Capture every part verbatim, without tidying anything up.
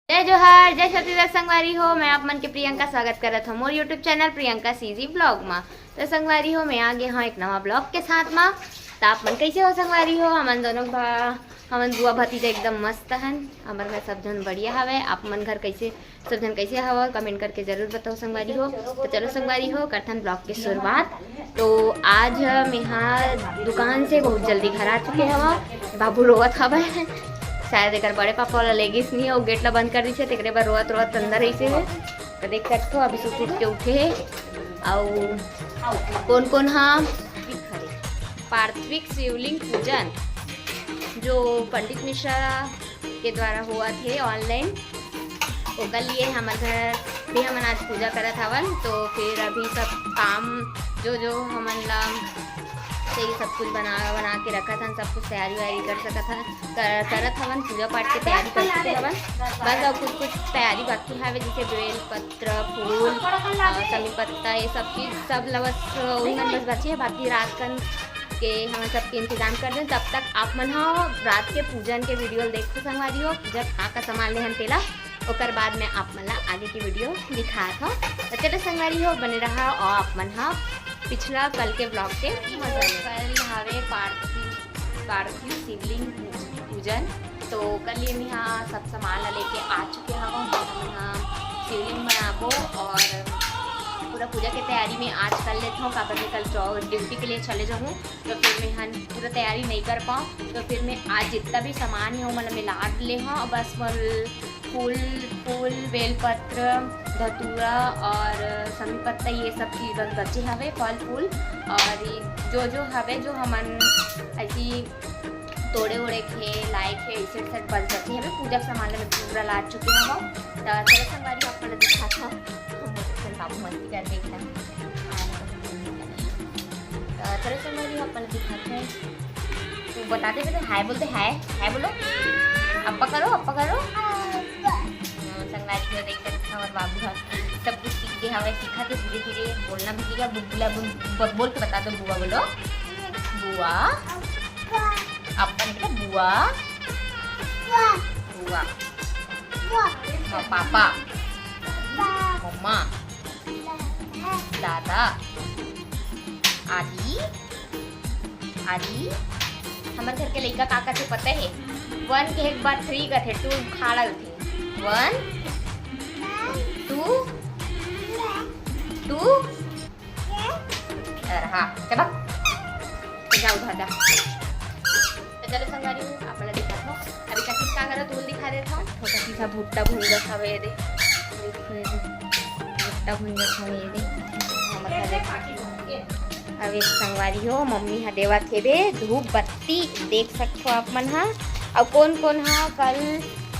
जय जोहार, जय छत्तीसगढ़ संगवारी हो। मैं आप मन के प्रियंका, स्वागत करत हूँ मोर YouTube channel Priyanka CG blog मा। तो संगवारी हो, मैं आ गए हूँ एक नवा ब्लॉग के साथ मा। तो आप मन कैसे हो संगवारी हो? हमन दोनों भा-, हमन बुआ भतीजा एकदम मस्त हन। हमर घर सब झन बढ़िया हवे। आप मन घर कैसे, सब झन कैसे हवा, कमेंट करके जरूर बताओ संगवारी हो। तो चलो संगवारी हो, करथन ब्लॉग के शुरुआत। तो आज मेहा दुकान से बहुत जल्दी घर आ चुके हवा। बाबू रोवत हवय, शायद एकर बड़े पापा वाला लेगिस नहीं, वो गेट ला बंद कर दीसे, तेकरे बर रोवत रोवत अंदर रहिसे। तो देख सकते हो, अभी सुत उठ के उठे हे। अउ कौन कौन हा? पार्थिव शिवलिंग पूजन, जो पंडित मिश्रा के द्वारा होवत हे ऑनलाइन, ओकर लिए हमर घर भी हमन आज पूजा करत हवन। तो फिर अभी सब काम जो जो हमन ला चाहिए, सब कुछ बना बना के रखत हन, सब कुछ तैयारी वैयारी कर सकत हन, कर, करत हवन, पूजा पाठ के तैयारी कर चुके हवन। बस अब कुछ कुछ तैयारी बाकी हवे, जैसे बेल पत्र, फूल, अ, समी पत्ता, ये सब चीज सब ला बस उही मन बस बचे हे, बाकी रात कन के हमन सबके इंतजाम कर देन। तब तक आप मन ह रात के पूजन के वीडियो ल देखो संगवारी हो, पूजा का का सामान लेहन तेला, ओकर बाद मैं आप मन ला आगे की वीडियो दिखात हूँ। तो चलो संगवारी हो, बने रहा और आप मन ह पिछला कल के ब्लॉग के मजा ले। कल हवे पार्थिव, पार्थिव शिवलिंग पूजन, तो कल ये मेहा सब सामान ला लेके आ चुके हवं। हमन ह शिवलिंग बनाबो और पूरा पूजा के तैयारी में आज कर लेत हूँ, काबर मैं कल जॉब ड्यूटी के लिए चले जाऊँ, तो फिर मैं हन पूरा तैयारी नहीं कर पाऊँ। तो फिर मैं आज जितना भी सामान है वो मतलब मिला ले हूँ, बस मोर फूल, फूल, बेलपत्र, धतूरा और समी पत्ता, ये सब चीज बस बचे हवे, फल फूल और ये जो जो हवे जो हमन ऐसी तोड़े ओड़े के लाए के ऐसे ऐसे बस बचे हवे। पूजा के सामान में पूरा ला चुके हवं। तो चलो संगवारी, आप मन दिखात हूँ। बाबू मस्ती कर देख रहा। तो चलो संगवारी, आप मन दिखात हूँ। तो बता दे बेटा, हाय बोल दे, हाय, हाय बोलो। अप्पा करो, अप्पा करो। हाँ, संगवारी हो देख सकते हैं, हमारे बाबू ह सब कुछ सीख गए हवे, सीखा थे धीरे धीरे, बोलना भी सीखा। बुआ बोल, ब-, बोल के बता दो, बुआ बोलो। बुआ। अप्पा नहीं बेटा, बुआ। बुआ। म-, पापा। मम्मा। दादा। आदि। आदि। हमर घर के लइका का कथे पता हे? वन के एक बार थ्री कथे, टू खाड़ा उठे। वन, टू, टू, अरे हाँ, चलो। जा उधर जा। तो चलो संगवारी हो, आप मन ला दिखात हूँ। अभी कथी का करत हूँ, दिखा देत हूँ। छोटा सा भुट्टा भूंजत हवे ये दे। भुट्टा भूंजत हवे ये दे। हमर घर ले अभी संगवारी हो, मम्मी ह देवत हेबे धूप बत्ती, देख सकथो आप मन ह। अउ कौन कौन ह कल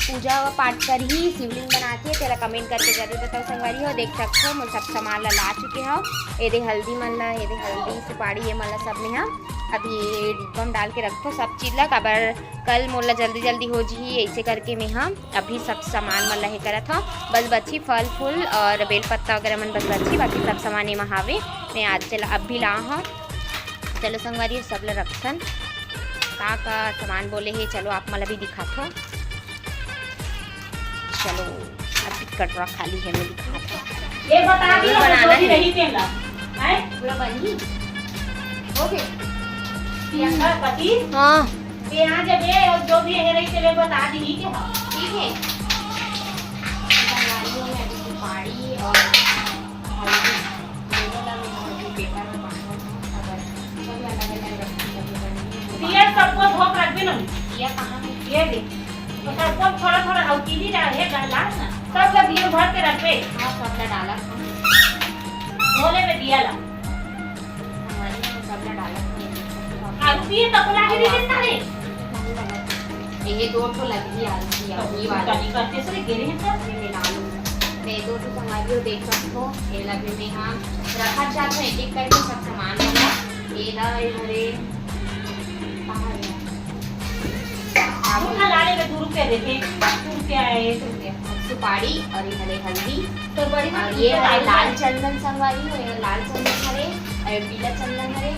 पूजा पाठ करही, शिवलिंग बना के, तेला कमेंट करके जरूर बताओ संगवारी हो। देख सकथो, मैं सब सामान ला ला चुके हव। ये दे हल्दी मन ला, ये दे हल्दी, सुपारी, ये मन ला सब में ह अभी डिब्बा में डाल के रखथो सब चीज ला, काबर कल मोला जल्दी जल्दी हो जही, ऐसे करके मैं ह अभी सब सामान मन ला हे करत हव। बस बची फल फूल और बेल पत्ता वगैरह मन बस बची, बाकी सब सामान एमा हावे। मैं आज चला अभी ला हव। चलो संगवारी, सब ला रखथन। का का सामान बोले हे, चलो आप मन ला भी दिखाथो। चलो, अभी कटोरा खाली है, मैं दिखाथो। ये बता दी, बनाना है। रही तेला, हैं? पूरा बनी? हो गए? प्रियंका पति? हाँ। ये यहाँ जब ये और जो भी है रही तेरे बता दी, ठीक है? ठीक है। संगवारी हो, मैं अभी सुपारी और हल्दी, दोनों का मैं अभी paper में बांधूँ। दिया सबको धो के रखबे ना। दिया कहाँ है? ये दे। तो सबको थोड़ा थोड़ा, और चीनी डाल, ये डाल, डाल ना। सब का दिया भर के रखबे। हाँ, सब ला डाला। धो लेबे दिया ला। हमारे यहाँ सब ला डाला। आलू पिए तो बुला के दे देता है। ये दो ठो लगी आलू की, ये वाला। कनी करते से गिरे हैं सब। ये मिला लो। मैं दो ठो संगवारी हो देख सकते हो। ये लगे में हम रखा चाहते हैं, एक एक करके सब सामान वाला। एला ए घरे कहाँ है? अब उठा ला ले, दू रुपया देते, दू रुपया है, एक रुपया। सुपारी और ये घरे हल्दी। तो बड़ी और मम्मी ये तो है लाल लाल चंदन संगवारी हो, ये लाल चंदन हरे और पीला चंदन हरे।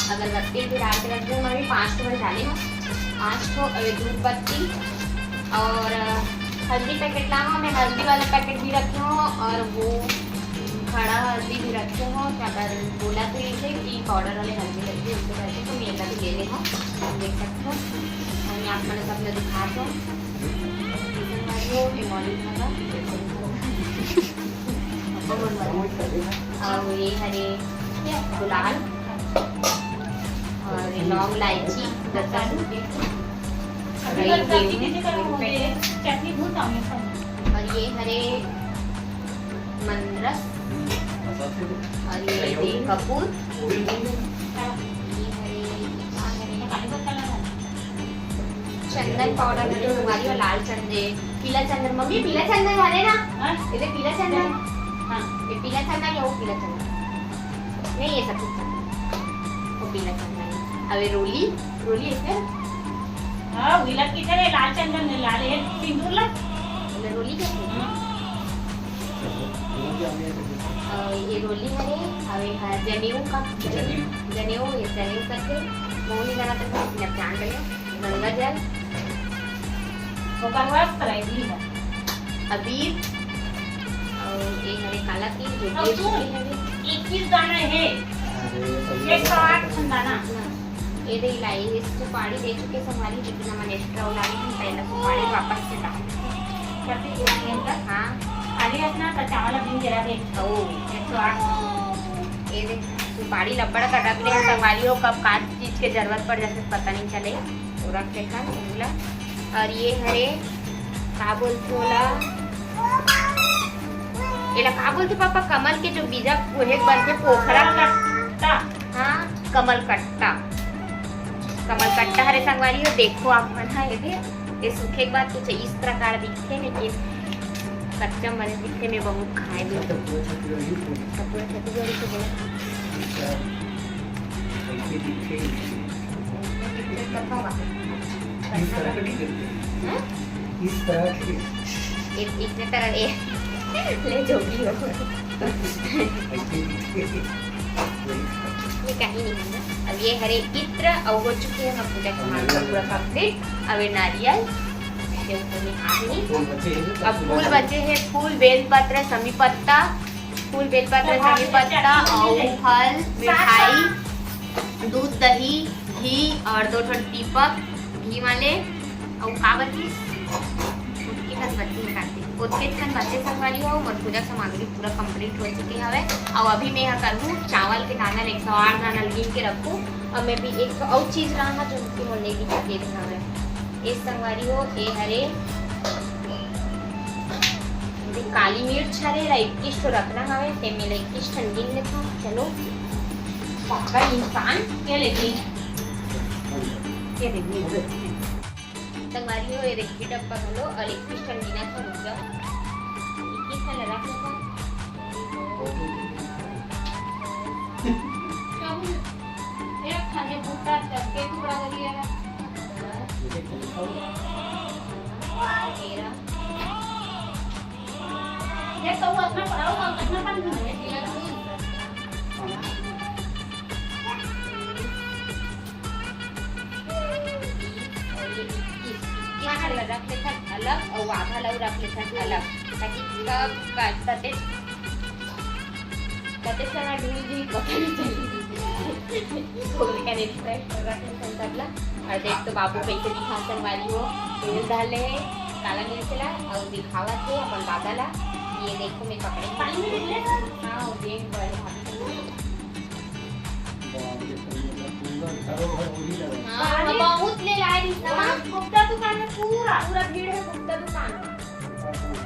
अगरबत्ती भी डाल के रख दो, मम्मी पाँच ठो बड़े डाले हो, पाँच ठो, अ, धूप बत्ती और, अ, हल्दी पैकेट ला हूँ मैं, हल्दी वाला पैकेट भी रखे हूँ और वो खड़ा हल्दी भी रखे हूँ। क्या कर बोला तो ये कि पाउडर वाले हल्दी लगी, उसको करके तो मैं भी ले ले हूँ, देख सकते हो। और मैं आप मैंने सब लोग दिखा दो, ये मॉली धागा। और ये हरे गुलाल और लौंग, इलायची, लहसुन, और ये हरे मंद्रस, और ये हरे कपूर, ये हरे चंदन पाउडर हरे, तुम्हारी और लाल चंदन, पीला चंदन। मम्मी, पीला चंदन वाले ना? हाँ? ये पीला चंदन। हाँ। ये पीला चंदन या वो पीला चंदन? नहीं, ये सब कुछ चंदन। वो पीला चंदन है। अब ये रोली, रोली है क्या? हाँ, विलक की तरह लाल चंदन ने लाल है, सिंदूर ला। ये रोली क्या है? हाँ। और ये रोली हरे, और ये है जनेऊ का, जनेऊ। जनेऊ, ये जनेऊ करके, वो नहीं लगा करके, अपने आप जान गए। गंगा जल, ओकर बाद कराई दी है। अबीर, और ये हरे काला तिल, जो अब भी सुन, हरे। इक्कीस दाना है, अरे, एक सौ आठ ठन दाना। हाँ। ये दे लाई, ये सुपारी दे चुके संगवारी, लेकिन हमन एक्स्ट्रा उला रहे हैं, पहला सुपारी वापस से डाल। कति पूरा दिन तक? हाँ। खाली अपना तो चावल अभी जला दे। ओ। एक सौ आठ। ये दे, सुपारी लब्बड़ का रख ले संगवारी हो, कब काट चीज के जरूरत पड़ जाथे, पता नहीं चले। तो रख लेथन ओला। और ये हरे, का बोलथे ओला? एला का बोलथे पापा? कमल के जो बीजा फूले बनथे, पोखरा कट्टा। हाँ, कमल कट्टा। कमल कट्टा हरे संगवारी हो, देखो आप मन, हाँ, ये दे, ये सूखे के बाद कुछ इस प्रकार दिखथे, लेकिन कच्चा मरे दिखथे, मैं बहुत खाए भी। तो पूरा छत्तीसगढ़ी को। तो पूरा छत्तीसगढ़ी को बोला। ऐसे दिखथे। इस तरह के नहीं करते। हाँ? इस तरह के। इत-, इतने तरह के। ले, जो भी हो। ऐसे दिखथे। ये कहीं नहीं है। अब ये हरे इत्र, अब हो चुके हैं हम पूजा सामान का पूरा complete। अब ये नारियल, ये ऊपर में आ गई। फूल बचे हैं, अब फूल बचे हैं, फूल, बेलपत्र, समी पत्ता, फूल, बेलपत्र, समी पत्ता और फल, मिठाई, दूध, दही, घी और दो ठो दीपक घी वाले। अउ का बची? ओतके कन बची हे काकी, ओतके कन बचे संगवारी हो। मोर पूजा सामग्री पूरा complete हो चुके हवे। अउ अभी मैं यहाँ करहूँ चावल के दाना ल एक सौ आठ दाना ल गिन के रखहूँ। अउ मैं भी एक ठो अउ चीज रहा जो कि मोर नहीं दिखा दे रहा हवे। ए संगवारी हो, ए हरे, ये काली मिर्च हरे, ला इक्कीस ठो रखना हवे, ते में ला इक्कीस ठन गिन लेथन। चलो, पागल इंसान के लेके के देंगे। संगवारी हो, ये देखिए डब्बा घलो, और इक्कीस ठन गिना था, रुक जाओ। इक्कीस ठन रख लेथन। एक ठन ये भुट्टा के टुकड़ा करिए। तेरह। ये तो वो अपना पड़ा हुआ, अपना पानी में। ये इक्कीस, इक्कीस ला रख लेथन अलग, अउ आधा ला रख लेथन अलग, ताकि कब का तते कते चना ढूंढ ली, पता नहीं चली। थोड़ी का रेडी फ्राई कर रखे हैं सब ला। और देख तो बाबू कैसे दिखा संगवारी हो, तेल डाले है काला मिर्च ला और दिखावत है अपन दादा ला। ये देखो मैं पकड़े पानी में निकले। हाँ, और देख बड़े भाभी। हाँ, बहुत ले लाए रिश्ता। गुप्ता दुकान में पूरा, पूरा भीड़ है गुप्ता दुकान में।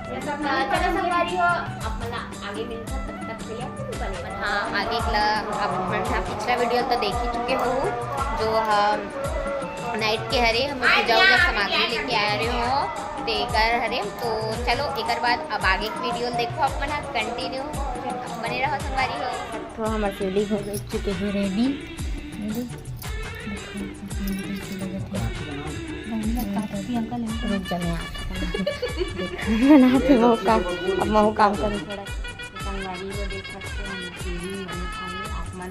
चलो संगवारी हो, आप मन ला आगे मिलता, तब तक के लिए बने रहो। हाँ, आगे ला आप मन हा पिछला वीडियो तो देख ही चुके हो, जो हम नाइट के हरे हम पूजा उजा सामग्री लेके आए रहे हो, तेकर हरे। तो चलो एकर बाद अब आगे के वीडियो देखो आप मन हा, कंटिन्यू बने रहो संगवारी हो। तो हमारे शिवलिंग हो गई, चुके हैं रेडी। रुक जा, मैं आता हूँ। बनाते वो काम, अब मैं वो काम करूँ थोड़ा। संगवारी हो देख सकते हो, हम शिवलिंग बने खाए। आप मन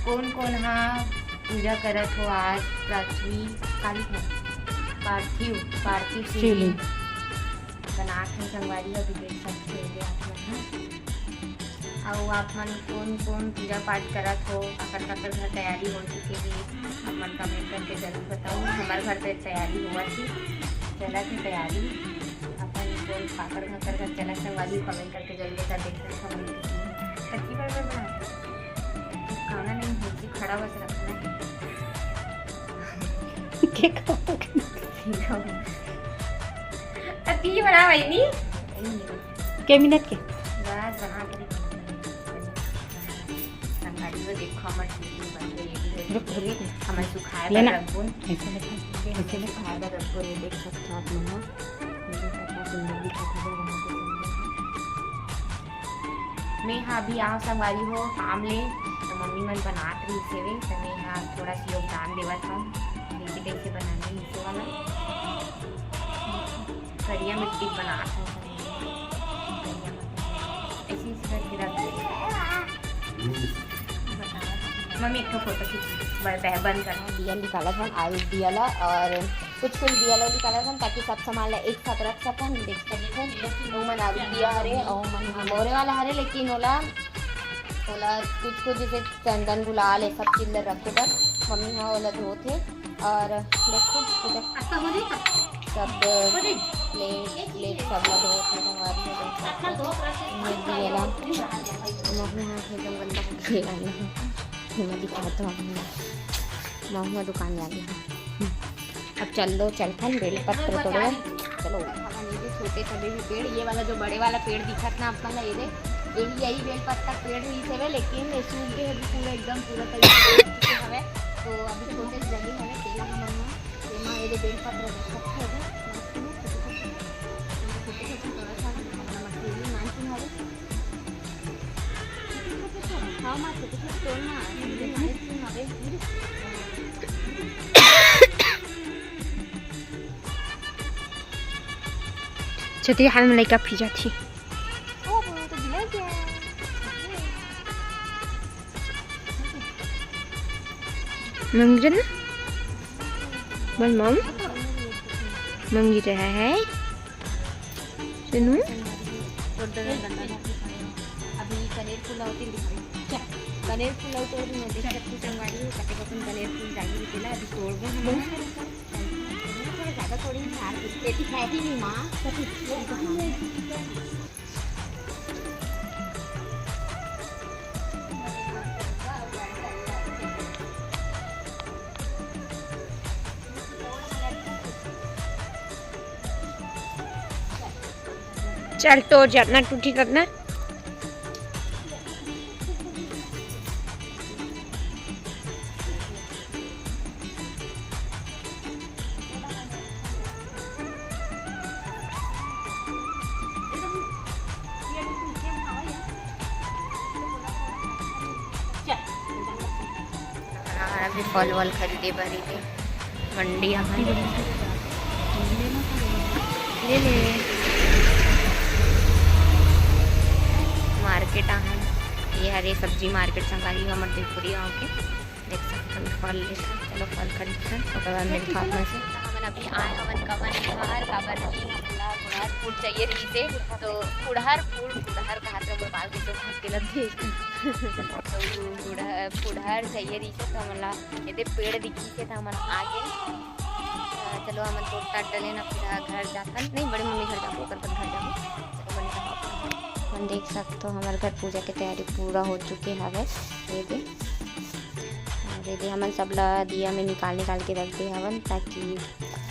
कौन कौन हा पूजा करत हो आज? पृथ्वी, काली है? पार्थिव, पार्थिव शिवलिंग। शिवलिंग। बनात हे संगवारी हो, अभी देख सकते हो ये आप मन ह। अउ आप मन कौन कौन पूजा पाठ करत हो, काकर काकर घर तैयारी हो चुके हे, आप मन comment करके जरूर बताओ। हमर घर पे तैयारी होवत हे, चलत हे तैयारी। अपन कौन काकर घर कर घर चलत संगवारी, comment करके जरूर बता। देख सकते हो हम कच्ची बड़ बड़ बनाते हैं। खाना नहीं है, खड़ा बस रखना है। के खाओगे? अब ये बना भाई नहीं। के मिनट के? बस बना के दिखाऊंगी। संगवारी हो, देखो हमर चुटकी बन के ready है। रुक, रुक, रुक। हमर सुखाए बर लेना। रखबो। ऐसे लेना। ऐसे लेना। सुखाए बर रखबो, ये देख सकते हो आप मन। ये कितना सुंदर दिखत हे, बना के सुंदर। मैं हा अभी आओ संगवारी हो काम ले, तो मम्मी मन बनात रहिस हेवे, तो मैं हा थोड़ा सा योगदान देवत हूँ, जैसे कैसे बनाना है इसे वाला। करिया मिट्टी बनात हूँ, ऐसे इसे करके रख दे। मम्मी एक ठो फोटो खींच, ब-, ब-, बंद कर। दिया निकालत हन, आरुग दिया ला, और कुछ कुछ दिया ला निकालत हन, ताकि सब सामान ला एक साथ रख सकन। देख सकत हन, ओमन आरुग दिया हरे, अउ ओमन मोरे वाला हरे, लेकिन ओला, ओला कुछ कुछ जैसे चंदन गुलाल ये सब चीज ला रखे बर मम्मी हा ओला धोत हे। और देखो इधर अच्छा हो जाएगा। सब हो जाएगा। प्लेट प्लेट सब ला धोत हे, संगवारी हो, देख सकते हो। ये दिया ला मम्मी हा एकदम गंदा हो गया है। मैं दिखाता हूँ, महुआ दुकान जाके। अब चल दो, चलथन बेल पत्र तोड़े। चलो। ये जो छोटे सभी भी पेड़, ये वाला जो बड़े वाला पेड़ दिखत ना आप मन ला, ये दे, ये भी यही बेल पत्ता पेड़ रहिस हवे, लेकिन ये सूख गए अभी पूरा, एकदम पूरा तरीके से सूख चुके हवे। तो अभी छोटे से जगह हवे, तेला हमन मन, तेमा ये दे बेल पत्र रख सकते हवे। छोटे छोटे थोड़ा सा अपना मटेरियल मान के हवे। छती हाल में लइका फिजत ही। मंगजन बोल मम। मंगी रहा है। सुनू। अभी कनेर फूल आउती दिखाई। कनेर फूल आउती, मैं देख सकती संगवारी हो, कते कतन कनेर फूल जागी दिखेला, अभी तोड़बो हम। थोड़ा ज्यादा तोड़ी, चार पीस। ये दिखाई थी माँ, कति चल, तोर जतना टूटी ततना। अभी फल वल खरीदे बर इथे मंडी आहन। ले ले। मार्केट आहन। ये हरे सब्जी मार्केट संगवारी हो हमर देवपुरी गाँव के। देख सकथन फल लेथन। चलो फल खरीदथन, ओकर बाद मिलथन आप मन से। हमन अभी आए हवन कमन घर, काबर कि हमन ला गुड़हर फूल चाहिए रहिस हे। तो गुड़हर फूल, गुड़हर कहात रहे, मोर बाल के जो भाग के लग गए। तो गुड़हर, फुड़हर चाहिए रहिस हे, तो हमन ला एदे पेड़ दिखिस हे, तो हमन आ गेन। अ, चलो हमन तोड़ ताड़ डलेन, अब सीधा घर जाथन, नहीं, बड़े मम्मी घर जाबो, ओकर बाद घर जाबो। चलो बने रहो। हमन देख सकथो, हमर घर पूजा के तैयारी पूरा हो चुके हवे। ये दे, और ये दे, हमन सब ला दिया में निकाल निकाल के रख दे हवन, ताकि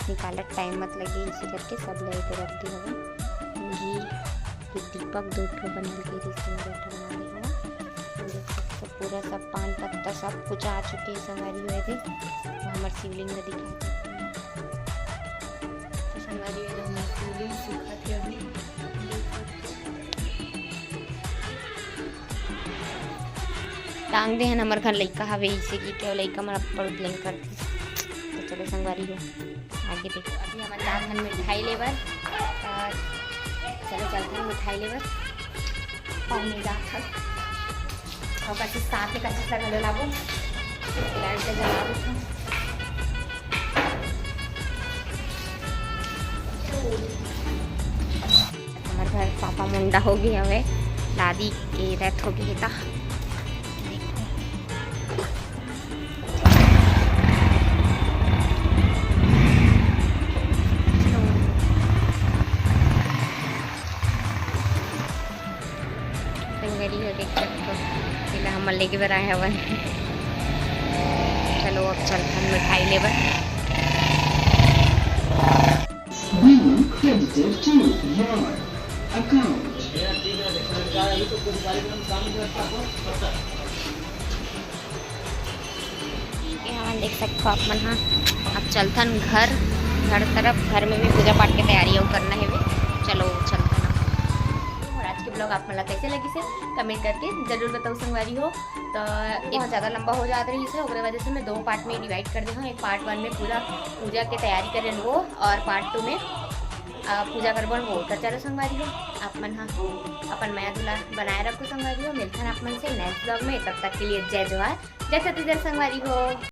निकालत टाइम मत लगे, इसी करके सब ला ये दे रख दे हवन। घी, ये दीपक दो ठो बनल के रिश्ते में दो ठो बना दे हवन। देख सकथो, पूरा सब पान पत्ता सब कुछ आ चुके हे संगवारी हो। ये दे, वो हमर शिवलिंग ला दिखा सकते हैं। तो संगवारी हो, हमर शिवलिंग सुखत हे अभी। टांग दे हन, हमर घर लइका हवे, इसे की के लइका मन अब्बड़ उतलंग करथे। तो चलो संगवारी हो, आगे देखो। अभी हमन जात हन मिठाई ले बर। अ, चलो चलत हन मिठाई ले बर। पानी जात हन। और कच्ची साथ में कच्ची सा घलो लाबो। लाइट के जला दो। पापा मुंडा हो गे हवे, दादी के डेथ हो गे हे ता। संगरी हो देख सकथो, एला हमन लेके बर आए हवन। चलो अब चलथन मिठाई लेबर। Being credited to your account. ठीक है, हमन देख सकथो आप मन हा। अब चलथन घर, घर तरफ। घर में भी पूजा पाठ के तैयारी अउ करना हे वे। चलो चलथन अब। और आज के ब्लॉग आप मन ला कैसे लगिस हे, कमेंट करके जरूर बताओ संगवारी हो। तो ये बहुत ज़्यादा लंबा हो जात रहिस हे, ओकरे वजह से मैं दो पार्ट में डिवाइड कर दे हूँ। एक पार्ट वन में पूरा पूजा के तैयारी करे वो, और पार्ट टू में अ, पूजा करबो वो। तो चलो संगवारी हो, आप मन हा अपन मया दुलार बनाए रखो संगवारी हो। मिलथन आप मन से नेक्स्ट ब्लॉग में, तब तक के लिए जय जोहार, जय छत्तीसगढ़ संगवारी हो।